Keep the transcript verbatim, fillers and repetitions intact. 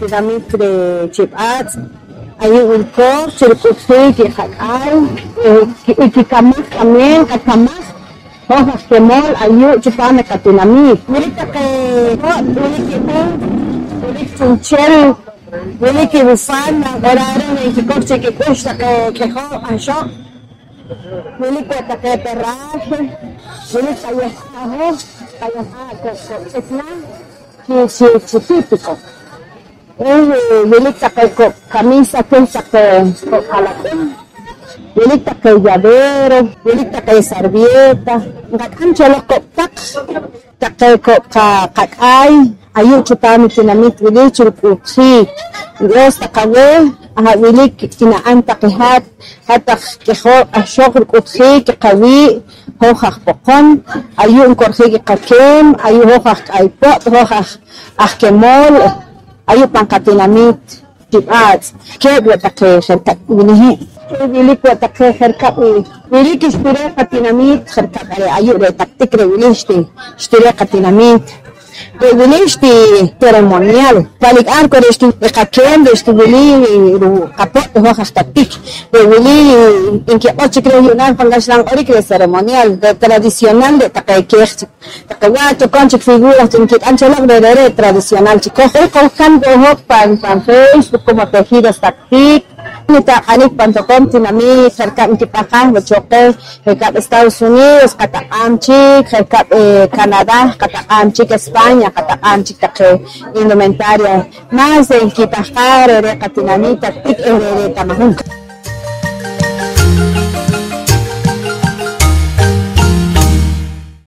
Tinamit reh Chi B'aatz', ayu' wilkooj chi rik'uhtjiik i qak'aay, eh, ki-, i kikamaj, kameen qakamaj, hoj aj kemol ayu' chipam i qatinamiit. Wilik taqe ho't, wilik i b'uut, wilik chu'nchel, wilik i bufanda, nq'oraa' reh nkikoj chi kik'ux taqe k'ijooq' ixoq, wilik wo' taqe perraje, wilik qayehaa' hoj, qayehaa' ko-, ko'ch'ik naah chi, chi, chi típico. Eh, wilik taqe ko' camisa keh taqe ko' kalak'un, wilik taqe llavero, wilik taqe servilleta. Nqak'am cho loq ko' taq taqe ko' qa-, qak'aay ayu' chipam i tinamit wili chi rik'uhtjiik. Dios taq aweh, aha' wilik i na'an taq i hat, hat aj k'ijooq' ixoq rik'uhtjiik i qawii', hoj aj poqon, ayu' nkorjiik i qakeem, ayu' hoj aj k'ay po't, hoj aj, aj kemol, ayu' pan qatinamiit Chi B'aatz'. Keeb' wo' taqe je' rikab' wili, wilik wo' taqe je' rikab' i, wilik xtireh qatinamiit, je' rikab' re' ayu' re' Tactic re' wili xti-, xtireh qatinamiit. Re' wili xti ceremonial. Pa' nik'aj ko' re' xti-, i qakeem re' xti wili ru-, qapo't i hoj aj Tactic. Re' wili nkiq'or chik reh yu'naak pan kaxlan q'orik re' ceremonial, re' tradicional re' taqe keej chik. Taqe wa' tokoom chik figura chi nkik'am cho loq re', re're' tradicional chik. Koj, eh, qojkam wo' hoj pan, pan Facebook como Tejidos Tactic. Nitaq'anik pan tokoom tinamit, je' rikab' nkipahqaaj wo' cho qeh, je' rikab' Estados Unidos, qataq'aab' chik, je' rikab', eh, Canadá, qataq'aab' chik España, qataq'aab' chik taqe indumentaria más, eh, nkipahqaaj re're' qatinamit Tactic, eh, re're' ta majun.